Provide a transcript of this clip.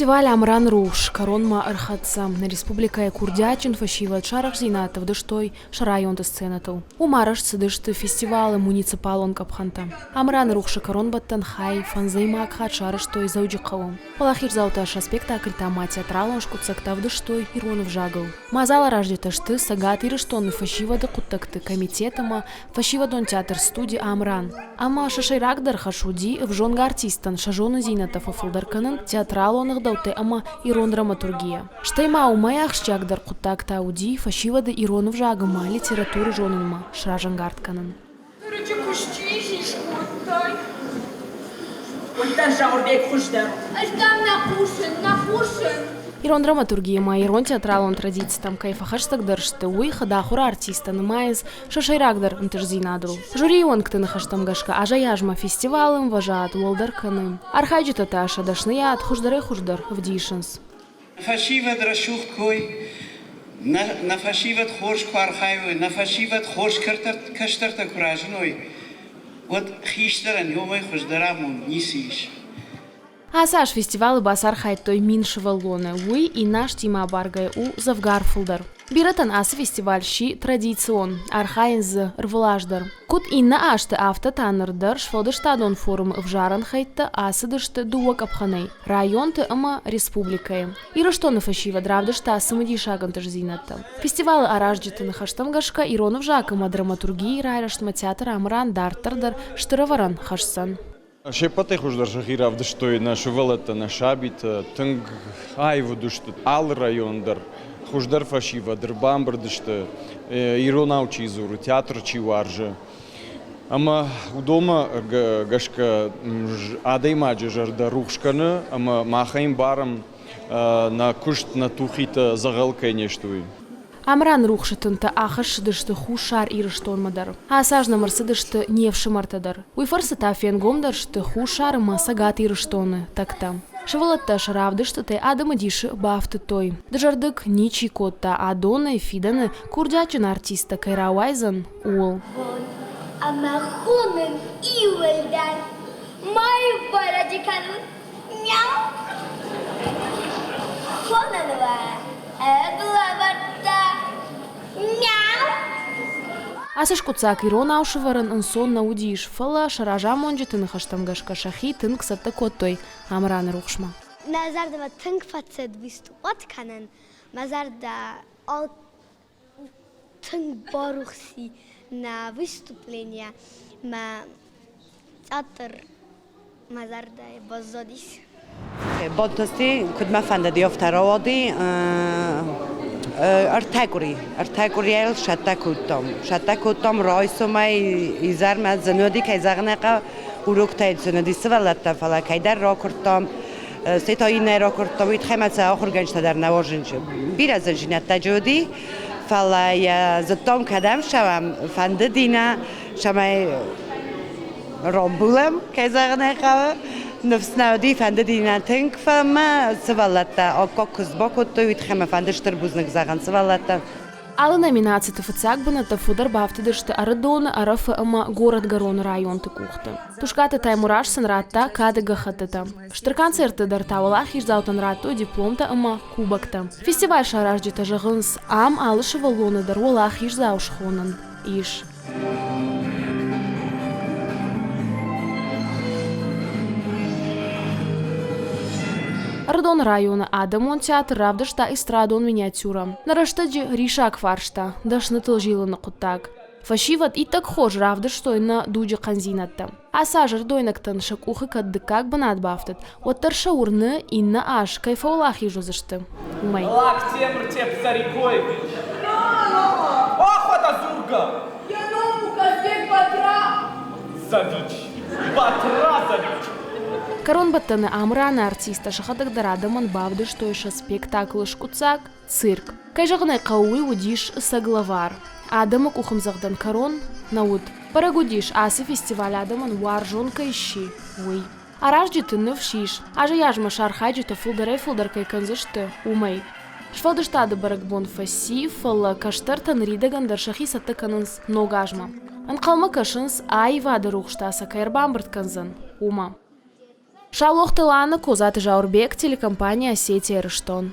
Фестиваль Амран рухс кӕронмӕ ӕрхӕццӕ. Нӕ республикӕйы курдиатджын фӕсивӕд сӕ арӕхстдзинӕдтӕ ӕвдыстой сӕ районты сценӕтыл. Уым арӕзт цыдысты фестивалы муниципалон къӕпхӕнтӕ. Амраны рухсы кӕронбӕттӕн хай фӕндзӕймаг хатт сарӕзтой Дзӕуджыхъӕуы. Уӕлахиздзаутӕ сӕ спектакльтӕ ӕмӕ театралон скъуыддзӕгтӕ ӕвдыстой ирон ӕвзагыл. Мадзаларазджытӕ сты Цӕгат Ирыстоны фӕсивӕды хъуыддӕгты комитет ӕмӕ фӕсивӕдон театр студи Амран. Ӕмӕ сӕ сӕйрагдӕр хӕс уыди ӕвзонг артисттӕн сӕ зонындзинӕдтӕ фӕфылдӕр кӕнын театралон ӕгъдӕуттӕ ӕмӕ ирон драматургийӕ. Стӕй ма уымӕй ахсджиагдӕр хъуыддаг та уыди фӕсивӕды ирон ӕвзаг ӕмӕ литературӕ зонынмӕ сразӕнгард кӕнын. Рыджы куы счъизи скодтай. Уӕддӕр Зауырбег хуыздӕр. Ӕз дӕм нӕ хъусын, нӕ хъусын. Ирон драматургийы ӕмӕ ирон театралон традицитӕм кӕй фӕхӕстӕгдӕр сты, уый хӕдахуыр артисттӕ нымайынц сӕ сӕйрагдӕр ӕнтыстдзинадыл. Жюрийы уӕнгты ныхӕстӕм гӕсгӕ азӕй-азмӕ фестивалы ӕмвӕзад уӕлдӕр кӕны. Архайджытӕ та сӕ дӕсныйад хуыздӕрӕй-хуыздӕр ӕвдисынц. Фӕсивӕд рӕсугъд кой, нӕ фӕсивӕд хорз куы архайой, нӕ фӕсивӕд хорз кӕстӕртӕ куы разыной, уӕд хистӕрӕн уымӕй хуыздӕр амонд ницы ис. Ацы аз фестивалы бацархайдтой 1000 сывӕллоны, уый иннӕ азтимӕ абаргӕйӕ у дзӕвгар фылдӕр. Бирӕтӕн ацы фестиваль сси традицион, архайынц дзы ӕрвылаз дӕр. Куыд иннӕ азты, афтӕ та ныр дӕр сфӕлдыстадон форумы ӕвзарӕн хӕйттӕ ацыдысты дыууӕ къӕпхӕнӕй – районты ӕмӕ республикӕйы. Ирыстоны фӕсивӕд равдыста цымыдисаг ӕнтыстдзинӕдтӕ. Фестивалы аразджыты ныхӕстӕм гӕсгӕ ирон ӕвзаг ӕмӕ драматургийы райрӕзтмӕ театр Амыран дарддӕр дӕр стыр ӕвӕрӕн хӕсдзӕн. Се ппӕтӕй хуыздӕр сӕхи равдыстой нӕ сывӕллӕттӕ, нӕ сабитӕ. Тынг аив уыдысты алы район дӕр. Хуыздӕр фӕсивӕд ӕрбамбырд сты, иронау чи дзуры, театр чи уарзы. Ӕмӕ уыдонмӕ гӕсгӕ адӕймаджы зӕрдӕ рухс кӕны ӕмӕ махӕн барӕм нӕ куыст, нӕ тухитӕ дзӕгъӕл кӕй не сты, уый. Амран рухсы тынтӕ ахӕссыдысты Хуссар Ирыстонмӕ дӕр. Ацы аз нӕм ӕрцыдысты не фсымӕртӕ дӕр. Уый фӕрцы та фенгомдӕр сты Хуссар ӕмӕ Цӕгат Ирыстоны тӕгтӕ. Сывӕллӕттӕ сӕ равдыстытӕй адӕмы дисы бафтыдтой. Дызӕрдыг ничи кодта, адонӕй фидӕны курдиатджын артисттӕ кӕй рауайдзӕн, ууыл. Ӕмӕ хонын иуылдӕр мӕй бӕрӕджы кӕнут. Мяу! Хонын уӕ ӕрлӕвӕрдта. Мяу! Ацы скъуыддзаг иронау сӕвӕрын ӕнцон нӕ уыдис, фӕлӕ сӕ разамонджыты ныхӕстӕм гӕсгӕ сӕхи тынг цӕттӕ кодтой Амыраны рухсмӕ. Мӕ зӕрдӕмӕ тынг фӕцыд выступать кӕнын. Мӕ зӕрдӕ тынг барухси нӕ выступление. Мӕ театр мӕ зӕрдӕйы баззадис. Бантысти, куыд мӕ фӕндыди, афтӕ рауади. Ӕртӕ къуыри. Ӕртӕ къуырийыл сӕттӕ кодтам. Сӕттӕ кодтам райсомӕй изӕрмӕ зын уыди, кӕй зӕгъын ӕй хъӕуы, уроктӕй зын уыди сывӕллӕттӕн, фӕлӕ кӕйдӕр ракуырдтам, стӕй та иннӕ ракуырдтам, уый тыххӕй мӕ сӕ ахуыргӕнджытӕ дӕр нӕ уарзынц. Бирӕ зындзинӕдтӕ дзы уыди, фӕлӕ йӕ зыдтам, кӕдӕм цӕуӕм, фӕндыди нӕ, цӕмӕй рамбулӕм, кӕй зӕгъын ӕй хъӕуы. Ныфс нӕ уыди, фӕндыди нӕ тынг, фӕлӕ мӕ сывӕллӕттӕ аккаг куыст бакодтой, уый тыххӕй мӕ фӕнды стыр бузныг зӕгъын сывӕллӕттӕн. Алы номинациты фыццаг бынӕттӕ фылдӕр бафтыдысты Ӕрыдоны, Ӕрӕфы ӕмӕ Горӕтгӕроны районты къухты. Тускъаты Таймураз сын радта кады гӕххӕттытӕ. Стыр концертты дӕр та уӕлахиздзаутӕн радтой дипломтӕ ӕмӕ кубоктӕ. Фестиваль саразджытӕ зӕгъынц, ам алы сывӕллоны дӕр уӕлахиздзау схонӕн ис. Ӕрыдоны районы адӕмон театр равдыста эстрадон миниатюрӕ. Нӕ рӕстӕджы рисаг фарста, дӕснытыл зилыны хъуыддаг. Фӕсивӕд иттӕг хорз равдыстой нӕ дуджы хъӕндзинӕдтӕ. Ацы аз ӕрыдойнӕгтӕн сӕ къухы кӕд дыккаг бынат бафтыд, уӕддӕр сӕ уырны, иннӕ аз кӕй фӕуӕлахиз уыдзысты, уымӕй. Лактемыр Тепсарикой. Охота дзургӕ! Йӕ ном у Казбек Батра. Завич. Батразович. Кӕронбӕттӕны Амыраны артисттӕ сӕхӕдӕг дӕр адӕмӕн бавдыстой сӕ спектаклы скъуыддзаг «Цирк». Кӕй зӕгъын ӕй хъӕуы, уый уыдис сӕ главар. Адӕмы къухӕмдзӕгъдӕн кӕрон нӕ уыд. Бӕрӕг уыдис, ацы фестиваль адӕмӕн уарзон кӕй сси, уый. Аразджыты ныфс ис, азӕй-азмӕ сӕ архайджытӕ фылдӕрӕй-фылдӕр кӕй кӕндзысты, уымӕй. Сфӕлдыстады бӕрӕгбон фӕци, фӕлӕ кӕстӕртӕ ныридӕгӕн дӕр сӕхи цӕттӕ кӕнынц ног азмӕ. Ӕнхъӕлмӕ кӕсынц, аивады рухс та сӕ кӕй ӕрбамбырд кӕндзӕн, уымӕ. Саулохты Лана, Козаты Зауырбег, телекомпания «Осетия Ирыстон».